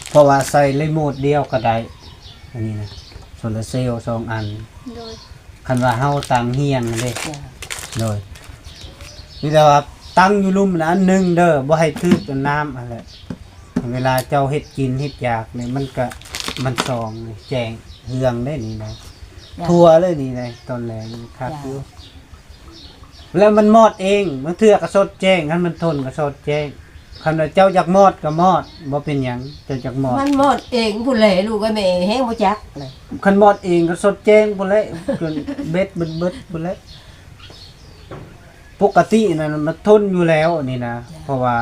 ເພາະວ່າໃສ່ຣີໂມດດຽວກໍໄດ້ ອັນນີ້ນະ ໂຊລາເຊວສອງອັນ ໂດຍ ຄັນວ່າເຮົາຕັ້ງຮຽງເດ້ ໂດຍ ມີແຕ່ວ່າຕັ້ງຢູ່ລຸ່ມນັ້ນອັນໜຶ່ງເດີ ບໍ່ໃຫ້ຖືກກັບນ້ຳຫັ້ນແຫຼະ ເວລາເຈົ້າເຮັດກິນເຮັດຢາກນີ້ ມັນກະ ມັນສ່ອງແຈ້ງເຮືອງເດ້ນີ້ນະ ທົ່ວເລີຍນີ້ນະ ຕອນແລງຄັກຢູ່ ແລ້ວມັນມອດເອງ ບາງເທື່ອກໍສອດແຈ້ງ ຄັນມັນທົນກໍສອດແຈ້ງ ຄັນວ່າເຈົ້າຢາກມອດກໍມອດ ບໍ່ເປັນຫຍັງ ເຈົ້າຢາກມອດ ມັນມອດເອງພຸ້ນແຫຼະ ລູກເອີຍ ແມ່ເອງແຮງບໍ່ຈັກເລີຍ ຄັນມອດເອງກໍສົດແຈ້ງພຸ້ນແຫຼະ ຈົນເບັດເບິດໆພຸ້ນແຫຼະ ປົກກະຕິນັ້ນມັນທົນຢູ່ແລ້ວນີ້ນະ ເພາະວ່າ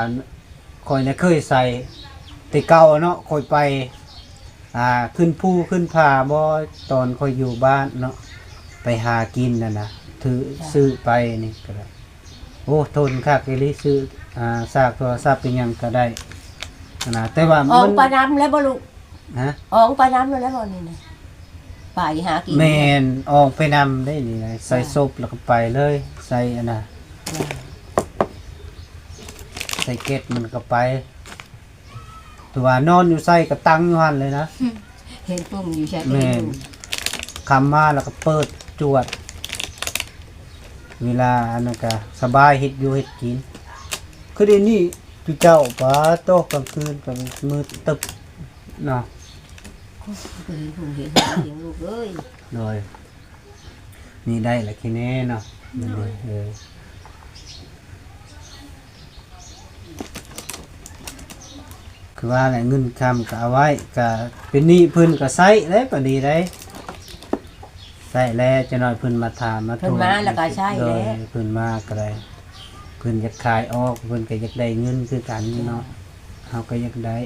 ຂ້ອຍນະເຄີຍໃສ່ແຕ່ເກົ່າເນາະ ຂ້ອຍໄປ ອ່າ ຂຶ້ນພູຂຶ້ນຜາບໍ່ ຕອນຂ້ອຍຢູ່ບ້ານເນາະ ໄປຫາກິນຫັ້ນນະ ຖື ຊື້ໄປນີ້ກໍໄດ້ ໂອ້ ທົນຄັກອີ່ຫຼີ ຊື້ ອ່າ ຊາກໂທລະສັບອີ່ຫຍັງກໍໄດ້ຫັ້ນນະ ແຕ່ວ່າ ອອງໄປນຳແລ້ວບໍ່ລູກ? ຮະ? ອອງໄປນຳແລ້ວບໍ່ນີ້ນະ? ໄປຫາກິນ ແມ່ນ ອອງໄປນຳໄດ້ນີ້ນະ ໃສ່ສົບແລ້ວກໍໄປເລີຍ ໃສ່ອັນນະ ໃສ່ເກັດມັນກໍໄປ ຖືວ່ານອນຢູ່ໃສກໍຕັ້ງຢູ່ຫັ້ນເລີຍນະ ເຫັນປຸ່ມຢູ່ໃສກໍ ແມ່ນ ເຫັນຢູ່ ຄ່ຳມາແລ້ວກໍເປີດຈວດ ເວລາອັນນັ້ນກໍສະບາຍເຮັດຢູ່ເຮັດກິນ ຄືດຽວນີ້ຈຸເຈົ້າ ປາໂຕ ກາງຄືນກໍມືດຕຶບເນາະ ກໍເຫັນຫຸ່ງເຫັນຫົງເດ ລູກເອີຍ ໂດຍ ນີ້ໄດ້ລະແຄ່ແນ່ເນາະ ໂດຍ ເອີ ຄືວ່າແຫຼະ ເງິນຄຳກໍເອົາໄວ້ ກໍເປັນໜີ້ເພິ່ນກໍໃຊ້ແຫຼະ ບາດນີ້ໄດ໋ ໃຊ້ແລ້ວ ຈັກໜ້ອຍເພິ່ນມາຖາມມາທວງ ເພິ່ນມາແລ້ວກໍໃຊ້ແຫຼະ ໂດຍ ເພິ່ນມາກໍໄດ້ ເພິ່ນຢາກຂາຍອອກ ເພິ່ນກໍຢາກໄດ້ເງິນຄືກັນເນາະ ເຮົາກໍຢາກໄດ້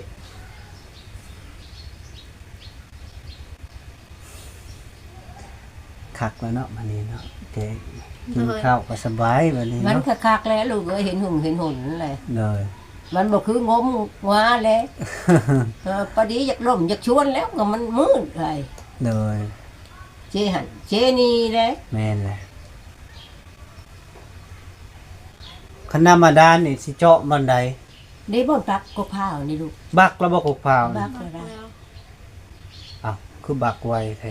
ຄັກແລ້ວເນາະ ບາດນີ້ເນາະ ແກກິນ ໂດຍ ເຂົ້າກໍສະບາຍບາດນີ້ ມັນ ເນາະ ຄັກໆແລ້ວລູກເອີຍ ເຫັນຫຸ່ງເຫັນຫົນແລ້ວ ໂດຍ ມັນບໍ່ຄືງົມງວາແຫຼະ ເອີ ພໍດີຢາກລົມຢາກຊວນແລ້ວ ກໍມັນມືດໄປ ໂດຍ ເຈຫັ້ນເຈນີ້ແຫຼະ ແມ່ນແຫຼະ ຄັນທຳມະດານີ້ຊິເຈາະບ່ອນໃດ? ນີ້ບ່ອນປັກກົກພ້າວນີ້ລູກ ບັກແລ້ວບໍ່ກົກພ້າວນີ້? ບັກແລ້ວໄດ໋. ອ້າວ ຄືບັກໄວແທ້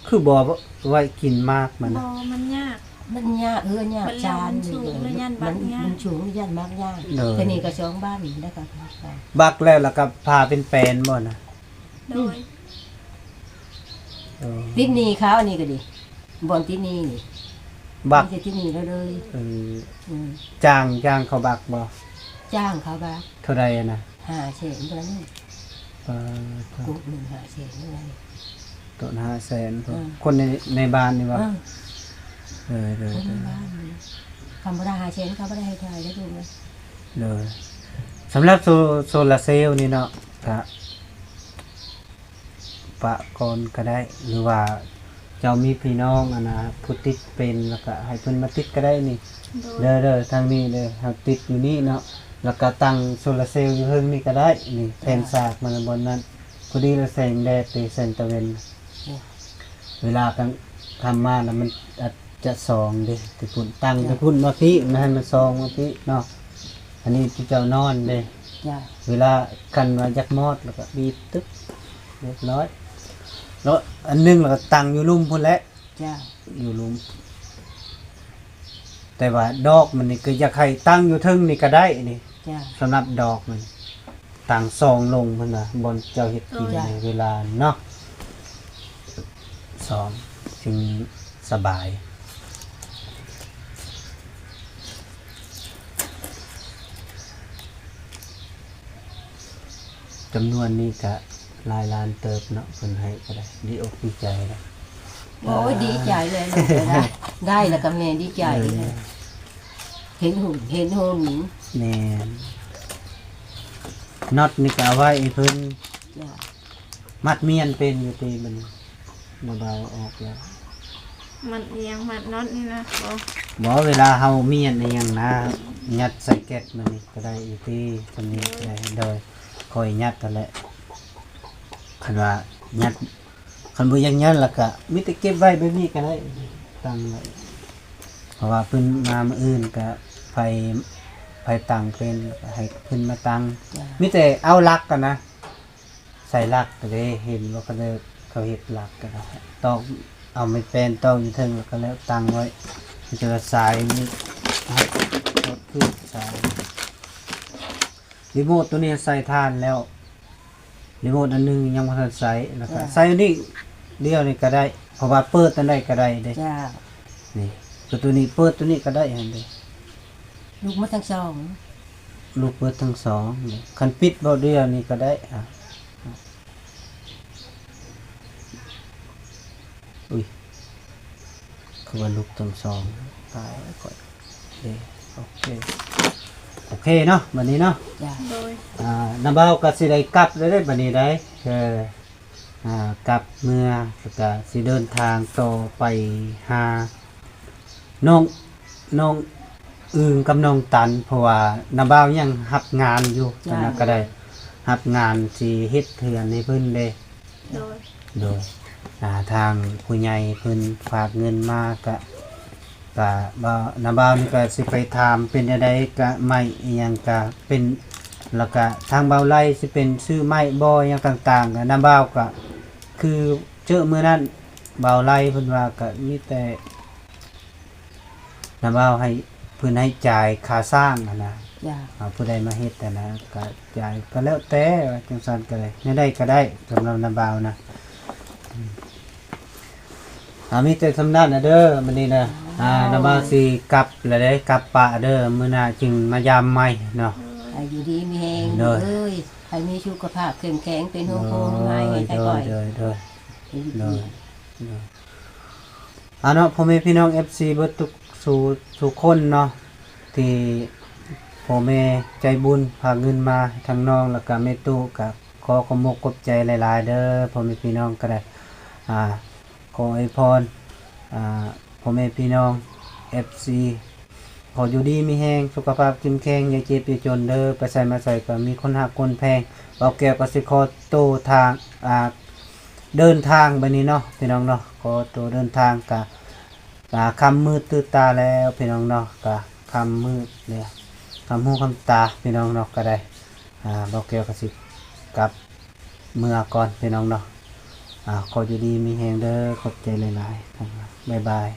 ຄືບໍ່ໄວ້ກິນໝາກມັນນະ? ບໍ່ ມັນຍາກ ມັນຍາກ ເຮືອນຍາກຊານ ມັນສູງ ມັນຢ້ານບັກຍາກ ມັນສູງ ຢ້ານບັກຍາກ ໂດຍ ແຕ່ນີ້ກໍສອງບ້ານ ແລ້ວກໍບັກແລ້ວ ແລ້ວກໍຜ່າເປັນແປນບໍ່ນະ? ໂດຍ ເອີ ຕິດໜີ້ເຂົາ ອັນນີ້ກໍດີ ບ່ອນຕິດໜີ້ນີ້ ບັກ ມີແຕ່ຕິດໜີ້ເຂົາເລີຍ ເອີ ອືມ ຈ້າງ ຈ້າງເຂົາບັກບໍ່? ຈ້າງເຂົາບັກ ເທົ່າໃດນະ? ຫ້າແສນເທົ່ານັ້ນ ປາດໂທ້ ກຸກໜຶ່ງຫ້າແສນເທົ່ານັ້ນ ຕົ້ນຫ້າແສນ ເອີ ຄົນໃນ ໃນບ້ານນີ້ບໍ່? ເອີ ເອີ ໂດຍ ຄົນໃນ ໂດຍ ບ້ານນີ້ ຄັນບໍ່ໄດ້ຫ້າແສນ ເຂົາບໍ່ໄດ້ໃຫ້ຖ່າຍໄດ້ດູກເອີຍ ໂດຍ ສຳລັບໂຊ ໂຊລາເຊວນີ້ເນາະ ກະ ປະກ່ອນກໍໄດ້ ຫຼືວ່າເຈົ້າມີພີ່ນ້ອງອັນນ່າ ຜູ້ຕິດເປັນ ແລ້ວກໍໃຫ້ເພິ່ນມາຕິດກໍໄດ້ນີ້ ໂດຍ ເດີ ເດີ ທາງນີ້ເດີ ເຮົາຕິດຢູ່ນີ້ເນາະ ແລ້ວກໍຕັ້ງໂຊລາເຊວຢູ່ເທິງນີ້ກໍໄດ້ນີ້ ແຜ່ນສາກມັນບ່ອນນັ້ນ ພໍດີລະແສງແດດເດ ແສງຕາເວັນ ໂດຍ ເວລາກາງຄ່ຳມາລະມັນອາດ ຈະສ່ອງເດ້ ແຕ່ພຸ້ນ ຕັ້ງແຕ່ພຸ້ນມາພີ້ ມັນໃຫ້ມັນສ່ອງມາພີ້ເນາະ ອັນນີ້ທີ່ເຈົ້ານອນເດ້ ເຈົ້າ ເວລາຄັນວ່າຢາກມອດ ແລ້ວກໍບີບຕຶກ ຮຽບຮ້ອຍ ແລ້ວອັນໜຶ່ງ ແລ້ວກໍຕັ້ງຢູ່ລຸ່ມພຸ້ນແຫຼະ ເຈົ້າ ຢູ່ລຸ່ມ ແຕ່ວ່າດອກມັນນີ້ ກໍຢາກໃຫ້ຕັ້ງຢູ່ເທິງນີ້ກໍໄດ້ນີ້ ເຈົ້າ ສຳລັບດອກມັນ ຕັ້ງສອງລົງພຸ້ນນະ ບ່ອນເຈົ້າເຮັດກິນ ເຈົ້າ ໃນເວລາເນາະ ສອງ ຈຶ່ງສະບາຍ ຈຳນວນນີ້ກະຫຼາຍລ້ານເຕີບເນາະ ເພິ່ນໃຫ້ກໍໄດ້ ດີອົກດີໃຈແລ້ວ ໂອ້ຍ ດີໃຈເລີຍລູກເອີຍ ໄດ້ ໄດ້ແລ້ວກໍແມ່ດີໃຈ ເອີ ເລີຍ ເຫັນຫຸ່ນ ເຫັນຫຸ່ນ ແມ່ນ ນັອດນີ້ກໍເອົາໄວ້ໃຫ້ເພິ່ນ ເຈົ້າ ມັດມ້ຽນເປັນຢູ່ຕິ ມັນບໍ່ເບົາອອກແລ້ວ ມັດອີ່ຫຍັງ ມັດນັອດນີ້ນະ ບໍ່ ບໍ່ ເວລາເຮົາມ້ຽນອີ່ຫຍັງນະ ຍັດໃສ່ແກັດມັນນີ້ກໍໄດ້ຢູ່ຕິ ສ່ຳນີ້ກໍໄດ້ ໂດຍ ໂດຍ ຄ່ອຍຍັດຫັ້ນແຫຼະ ຄັນວ່າຍັດ ຄັນບໍ່ຢາກຍັດລະກະມີແຕ່ເກັບໄວ້ແບບນີ້ກໍໄດ້ ຕັ້ງໄວ້ ເພາະວ່າເພິ່ນມາມື້ອື່ນກະໃຜ ໃຜຕັ້ງເປັນກະໃຫ້ເພິ່ນມາຕັ້ງ ເຈົ້າ ມີແຕ່ເອົາຫຼັກຫັ້ນນະ ໃສ່ຫຼັກເດ້ ເຫັນບໍ່ ເຂົາເຈົ້າເຮັດຫຼັກກະໄດ້ ຕອກເອົາໄມ້ແປ້ນຕອກຢູ່ເທິງ ແລ້ວກະແລ້ວຕັ້ງໄວ້ ມີແຕ່ວ່າສາຍນີ້ ໃຫ້ກົດຄືສາຍ ຣີໂມດໂຕນີ້ໃສ່ຖ່ານແລ້ວ ຣີໂມດອັນໜຶ່ງຍັງບໍ່ທັນໃຊ້ ແລ້ວກະ ເຈົ້າ ໃສ່ອັນນີ້ດຽວນີ້ກະໄດ້ ເພາະວ່າເປີດອັນໃດກະໄດ້ເດ້ ເຈົ້າ ນີ້ ເປີດໂຕນີ້ ເປີດໂຕນີ້ກະໄດ້ຫັ້ນເດ້ ລຸກໝົດທັງສອງ ລຸກເປີດທັງສອງ ຄັນປິດບໍ່ດຽວນີ້ກະໄດ້ ອາ ອຸ້ຍ ຄືວ່າລຸກທັງສອງ ຕາຍແລ້ວຂ້ອຍ ເດ້ ໂອເຄ ໂອເຄເນາະ ບັດນີ້ເນາະ ເຈົ້າ ໂດຍ ອ່າ ນ້າບ່າວກໍຊິໄດ້ກັບແລ້ວເດ້ ບັດນີ້ໄດ໋ ເອີ ອ່າ ກັບເມືອ ແລ້ວກໍຊິເດີນທາງຕໍ່ໄປຫານ້ອງ ນ້ອງອຶ່ງກັບນ້ອງຕັນ ເພາະວ່ານ້າບ່າວຍັງຮັບງານຢູ່ ເຈົ້າ ຕອນນັ້ນກໍໄດ້ຮັບງານຊິເຮັດເຮືອນໃຫ້ເພິ່ນເດ້ ໂດຍ ໂດຍ ອ່າ ທາງຜູ້ໃຫຍ່ເພິ່ນຝາກເງິນມາກະ ກະ ບ່າວ ນ້າບ່າວນີ້ກະຊິໄປຖາມເປັນແນວໃດ ກະໄມ້ອີ່ຫຍັງກະເປັນ ແລ້ວກະທາງບ່າວໄລຊິເປັນຊື້ໄມ້ບໍ່ ຫຍັງຕ່າງໆ ກະນ້າບ່າວກະ ຄືເຈີມື້ນັ້ນ ບ່າວໄລເພິ່ນວ່າກະມີແຕ່ ນ້າບ່າວໃຫ້ ເພິ່ນໃຫ້ຈ່າຍຄ່າສ້າງຫັ້ນນະ ເຈົ້າ ເອົາຜູ້ໃດມາເຮັດຫັ້ນນະ ກະຈ່າຍ ກະແລ້ວແຕ່ວ່າຈັ່ງຊັ້ນກະໄດ້ ແນວໃດກະໄດ້ ສຳລັບນ້າບ່າວນະ ອືມ ອ່າ ມີແຕ່ສ່ຳນັ້ນນະເດີ ມື້ນີ້ນະ ອ່າ ນ້າບ່າວຊິກັບແລ້ວເດ້ ກັບປະເດີ ມື້ໜ້າຈຶ່ງມາຢາມໃໝ່ເນາະ ໃຫ້ຢູ່ດີມີແຮງ ໂດຍ ເອີຍ ໃຫ້ມີສຸຂະພາບເຂັ້ມແຂງ ເປັນໂຮມໂພໂຮມໄຮໃຫ້ໄທຂ້ອຍ ໂດຍ ໂດຍ ໂດຍ ເອີຍ ໂດຍ ເອີຍ ໂດຍ ອ່າເນາະ ພໍ່ແມ່ພີ່ນ້ອງ ເອັຟຊີ ເບິດທຸກສູ່ ສູ່ຄົນເນາະ ທີ່ພໍ່ແມ່ໃຈບຸນຝາກເງິນມາໃຫ້ທາງນ້ອງ ແລ້ວກະແມ່ຕູ້ ກະຂໍຂອບອົກຂອບໃຈຫຼາຍໆເດີ ພໍ່ແມ່ພີ່ນ້ອງກະໄດ້ ອ່າ ຂໍອວຍພອນ ອ່າ ພໍ່ແມ່ພີ່ນ້ອງ ເອັຟຊີ ຂໍຢູ່ດີມີແຮງ ສຸຂະພາບເຂັ້ມແຂງ ຢ່າເຈັບຢ່າຈົນເດີ ໄປໃສມາໃສກໍມີຄົນຮັກຄົນແພງ. ເບົາແກ້ວກໍຊິຂໍໂຕທາງ ອ່າ ເດີນທາງບັດນີ້ເນາະ ພີ່ນ້ອງເນາະ ຂໍໂຕເດີນທາງ ກະ ກະຄ່ຳມືດຕື່ນຕາແລ້ວ ພີ່ນ້ອງເນາະ ກະຄ່ຳມືດແລ້ວ ຄ່ຳຫູຄ່ຳຕາ ພີ່ນ້ອງເນາະ ກະໄດ້ ອ່າ ເບົາແກ້ວກໍຊິກັບເມືອກ່ອນ ພີ່ນ້ອງເນາະ ອ່າ ຂໍຢູ່ດີມີແຮງເດີ ຂອບໃຈຫຼາຍໆ ບາຍບາຍ.